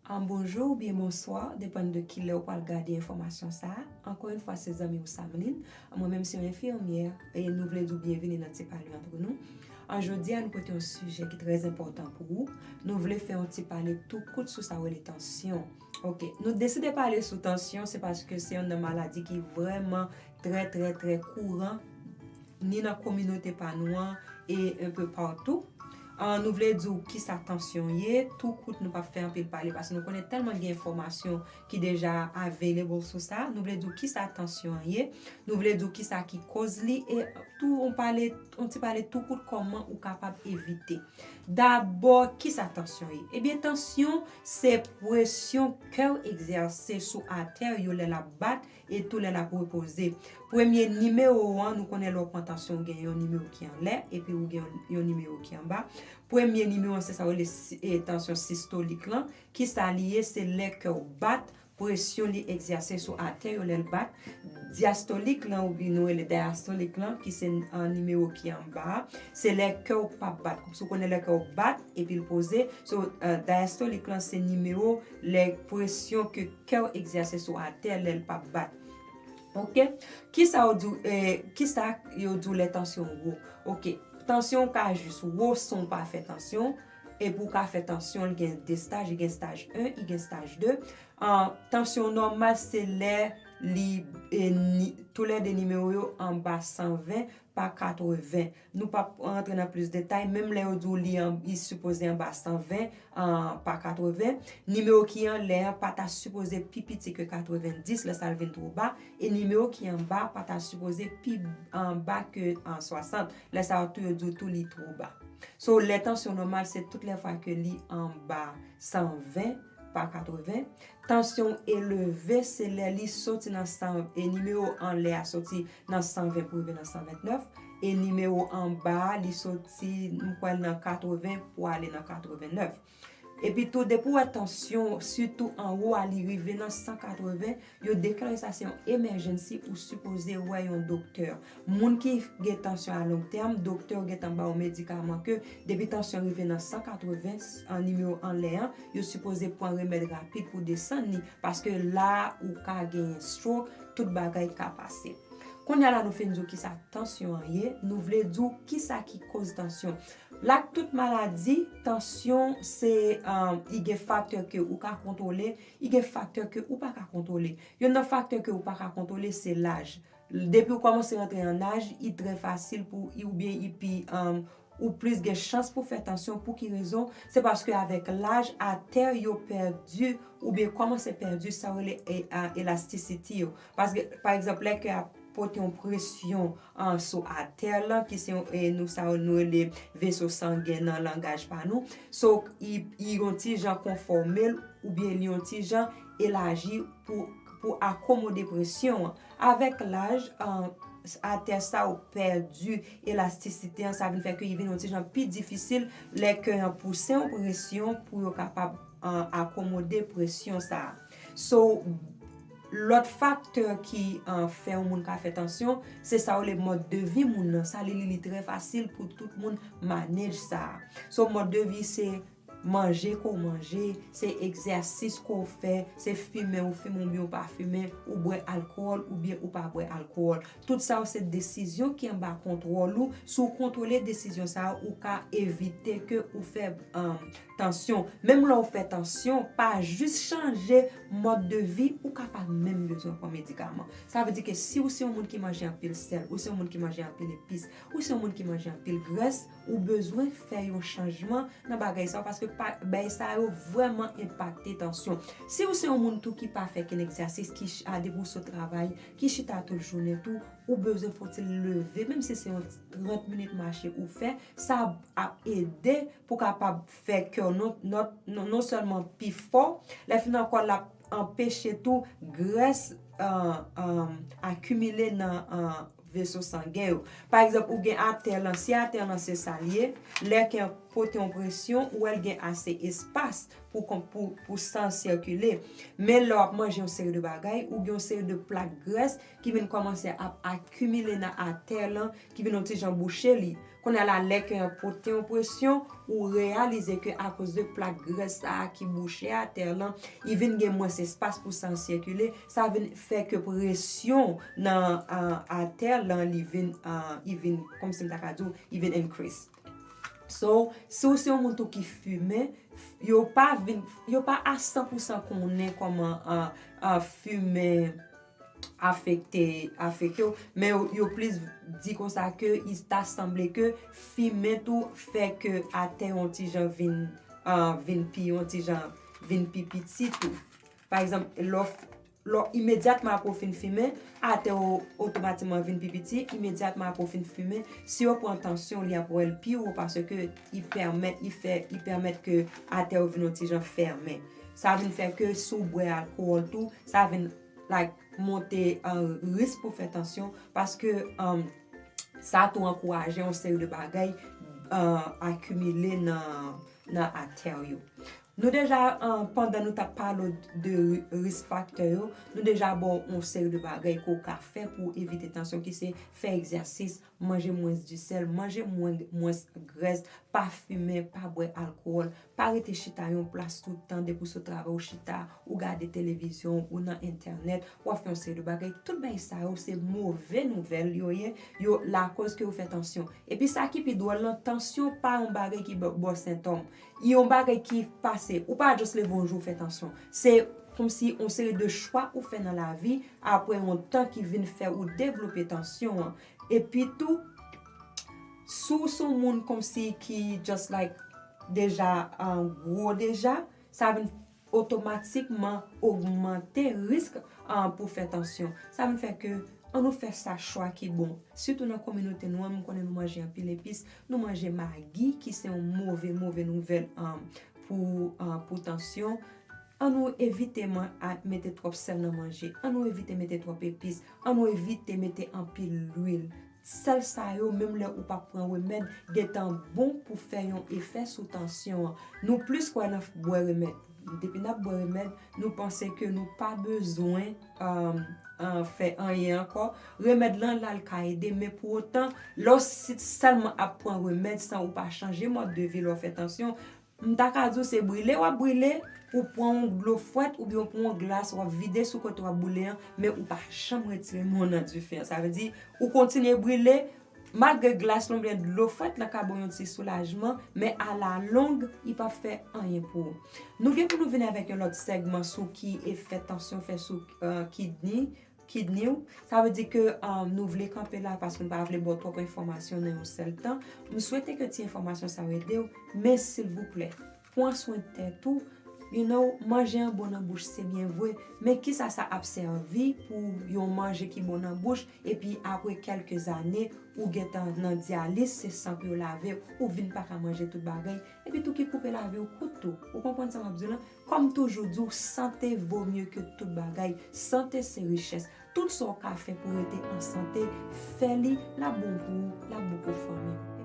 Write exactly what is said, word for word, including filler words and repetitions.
An bonjou oubyen bonswa, depann de kilè ou pral gade enfòmasyon sa a. Ankò yon fwa, se zanmi w Samlin. Mwen menm se yon enfimyè e nou vle di w byenvini nan Ti Pale Antre Nou. An jodi a, nou pote yon sijè ki trè enpòtan pou ou. Nou vle fè yon ti pale tou kout sou sa yo rele tansyon. Ok, nou deside pale sou tansyon, se paske se yon nan maladi ki vrèman trè, trè, trè kouran, ni nan kominote pa nou an, e enpe patou. Ah, nou vle di w kisa tansyon ye, tou kout, nou p ap fè anpil pale, paske nou konnen tèlman gen enfòmasyon ki deja available sou sa. Nou vle di w kisa tansyon an ye, nou vle di w kisa ki koz li, e tou on pale, on ti pale tou kout kòman ou kapab evite. Dabò, kisa tansyon ye? Ebyen, tansyon se presyon kè w egzèse sou atè yo lè l ap bat e tou lè l ap repoze. Premye nimewo an, nou konnen lè w pran tansyon, ou gen yon nimewo ki anlè, epi ou gen yon, yon nimewo ki anba. Premye nimewo an, se sa yo rele si- e, tansyon sistolik lan. Kisa li ye? Se lè kè w bat, presyon li egzèse sou atè yo lè l bat. Dyastolik lan, oubyen nou rele dyastolik lan, ki se an nimewo ki anba a, se lè kè w p ap bat. Kòmsi w konnen lè kè w bat, epi l poze. So, eh, dyastolik lan, se nimewo lè presyon ke kè w egzèse sou atè lè l p ap bat. Ok? Kisa yo di w, eh, kisa yo di w lè tansyon wo? Ok, tansyon ka jis wo san w pa fè tansyon. Epi w ka fè tansyon, li gen de staj, li gen staj en, li gen staj de. Ah, tansyon nòmal, se lè li, eh, ni, toulède nimewo yo anba san ven pa katreven. Nou p ap rantre nan plis detay, menm lè yo di w li an, li sipoze anba san ven, ah, pa katreven. Nimewo ki anlè an pa ta sipoze pi piti ke katrevendis, lè sa l vin twò ba. E nimewo ki anba pa ta sipoze pi anba ke, ah, swasant. Lè sa yo tou yo di w tou li twò ba. So, lè tansyon nòmal, se tout lè fwa ke li anba san ven pa katreven. Tansyon eleve, se lè li soti nan san, e nimewo anlè a soti nan san ven pou rive nan san vennèf, e nimewo anba a, li soti, m kwè, nan katreven pou ale nan katrevennèf. Epi tou, depi w wè tansyon, sitou anwo a, li rive nan san katreven, yo deklare sa se yon emergency, ou sipoze wè yon doktè. Moun ki gen tansyon a long tèm, doktè yo gentan ba w medikaman ke depi tansyon rive nan san katreven, an nimewo anlè an, yo sipoze pran remèd rapid pou desann li, paske la ou ka genyen stroke, tout bagay ka pase. Kounye a la nou fin di w kisa tansyon an ye, nou vle di w kisa ki koz tansyon. Lak tout maladi, tansyon se, um, i gen faktè ke ou ka kontwole, i gen faktè ke ou pa ka kontwole. Youn nan faktè ke ou pa ka kontwole se laj. Depi ou kòmanse rantre an laj, i trè fasil pou, oubyen i pi, um, ou plis gen chans pou fè tansyon. Pou ki rezon? Se paske avèk laj, atè yo pèdi oubyen kòmanse pèdi sa yo rele e, a, elasticity yo. Paske, pa egzanp, lè kè a pote yon presyon, an, sou atè lan, ki se yon, e, nou sa yo nou rele veso sangen nan langaj pa nou. So, i, i yon ti jan konfòme l, oubyen li yon ti jan elaji pou, pou akomode presyon an. Avèk laj, an, atè sa yo pèdi elastisite an, sa vin fè ke li vin yon ti jan pi difisil lè kè an pouse yon presyon pou yo kapab, an, akomode presyon sa a. So, lòt faktè ki, an, fè yon moun ka fè tansyon, se sa yo rele mòd de vi moun nan. Sa li, li, li trè fasil pou tout moun manage sa. So, mòd de vi se manje ke w manje, se egzèsis ke w fè, se fimen ou fimen oubyen ou pa fimen, ou bwè alkòl oubyen ou pa bwè alkòl. Tout sa yo se desizyon ki anba kontwòl ou. Si w kontwole desizyon sa yo, ou ka evite ke ou fè, um, tansyon. Menm lè w fè tansyon, pa jis chanje mòd de vi, ou ka pa menm bezwen pran medikaman. Sa vle di ke si w se yon moun ki manje anpil sèl, ou se yon moun ki manje anpil epis, ou se yon moun ki manje anpil grès, ou bezwen fè yon chanjman nan bagay sa yo, paske pa, bagay sa yo vrèman enpakte tansyon. Si w se yon moun tou ki pa fè kenn egzèsis, ki ch-, a, depi w sot travay, ki chita tout jounen tou, ou bezwen fon ti leve, menm si se yon trant minit mache ou fè, sa ap ede pou kapab fè kè w non, non, non, non sèlman pi fò, lè fin ankò l ap anpeche tou grès, an, an, akimile nan, an, veso sangen yo. Pa egzanp, ou gen atè lan, si atè lan se sa l ye, lè kè pote yon presyon, ou wè l gen ase espas pou kon-, pou, pou san sèkile. Men lè w ap manje yon seri de bagay, ou gen yon seri de plak grès ki vin kòmanse ap akimile nan atè lan, ki vin yon ti jan bouche li. Kounye a la, lè kè an pote yon presyon, ou reyalize ke akoz de plak grès sa a ki bouche atè lan, li vin gen mwens espas pou san sikile, sa vin fè ke presyon nan, ah, atè lan, li vin, ah, li vin, kòmsi m ta ka di w, li vin increase. So, si w se yon moun tou ki fimen, yo pa vin, yo pa a san pou san konnen kòman, ah, ah, fimen afekte, afekte w, men yo, yo plis di konsa ke i ta sanble ke fimen tou fè ke atè yon ti jan vin, ah, vin pi, yon ti jan vin pi piti tou. Pa egzanp, lè w f-, lè w imedyatman apre w fin fimen, atè w otomatikman vin pi piti, imedyatman apre w fin fimen, si yo pran tansyon, li ap wè l pi wo paske i pèmèt, i fè, i pèmèt ke atè w vin yon ti jan fèmen. Sa vin fè ke si w bwè alkòl tou, sa vin, like, monte, uh, risk pou fè tansyon, paske, um, sa tou ankouraje yon seri de bagay, uh, akimile nan, nan atè yo. Nou deja, uh, pandan nou t ap pale de ri-, risk factor yo, nou deja ba w yon seri de bagay ke w ka fè pou w evite tansyon, ki se fè egzèsis, manje mwens di sèl, manje mwen, mwens grès, pa fimen, pa bwè alkòl, pa rete chita yon plas tout tan, depi w sot travay ou chita, ou gade televizyon, ou nan entènèt, w ap fè yon seri de bagay. Tout bagay sa yo, se move nouvèl yo ye, yo lakòz ke w fè tansyon. Epi sa ki pi dwòl lan, tansyon pa yon bagay ki ba, ba w sentòm. Yon bagay ki pase, ou pa just leve yon jou fè tansyon. Se kòmsi yon seri de chwa ou fè nan lavi, apre yon tan ki vin fè ou devlope tansyon an. Epi tou, si w se yon moun kòmsi ki just like deja, uh, gwo deja, sa vin otomatikman ogmante risk, uh, pou fè tansyon. Sa vin fè ke ann nou fè sa chwa ki bon. Sitou nan kominote nou an, m konnen nou manje anpil epis, nou manje magi ki se yon move, move nouvèl, um, pou, uh, pou tansyon. Ann nou evite man-, a, mete twòp sèl nan manje. Ann nou evite mete twòp epis. Ann nou evite mete anpil lwil. Sèl sa yo, menm lè ou pa pran remèd, gentan bon pou fè yon efè sou tansyon an. Nou plis kwè nan f-, bwè remèd. Depi n ap bwè remèd, nou panse ke nou pa bezwen, um, uh, fè anyen ankò. Remèd lan la, l ka ede, men pou otan, lè w si-, sèlman ap pran remèd san ou pa chanje mòd de vi lè w fè tansyon, m ta ka di w se brile w ap brile, ou pran yon dlo frèt oubyen w pran yon glas, w ap vide sou kote w ap brile an, men ou pa janm retire men w nan dife an. Sa vle di, ou kontinye brile, malgre glas lan oubyen dlo frèt lan ka ba w yon ti soulajman, men alalong, li p ap fè anyen pou ou. Nou gen pou nou vin avèk yon lòt sègman sou ki efè tansyon fè sou, uh, kidney, kidney w. Sa vle di ke, um, nou vle kanpe la paske nou pa vle ba w twòp enfòmasyon nan yon sèl tan. M swete ke ti enfòmasyon sa yo ede w, men silvouplè, pran swen tèt ou. You know, manje an bon nan bouch, se byen vre, men kisa sa ap sèvi pou yon manje ki bon nan bouch, epi apre kèlke zane, ou gentan nan dyalis, se san pou yo lave, ou vin pa ka manje tout bagay, epi tou ki koupe lavi w kout tou. Ou konprann sa m ap di w lan? Kòm toujou di w, sante vo mye ke tout bagay. Sante se richès. Tout sa w ka fè pou rete an sante, fè li, l ap bon pou ou, l ap bon pou fanmi w.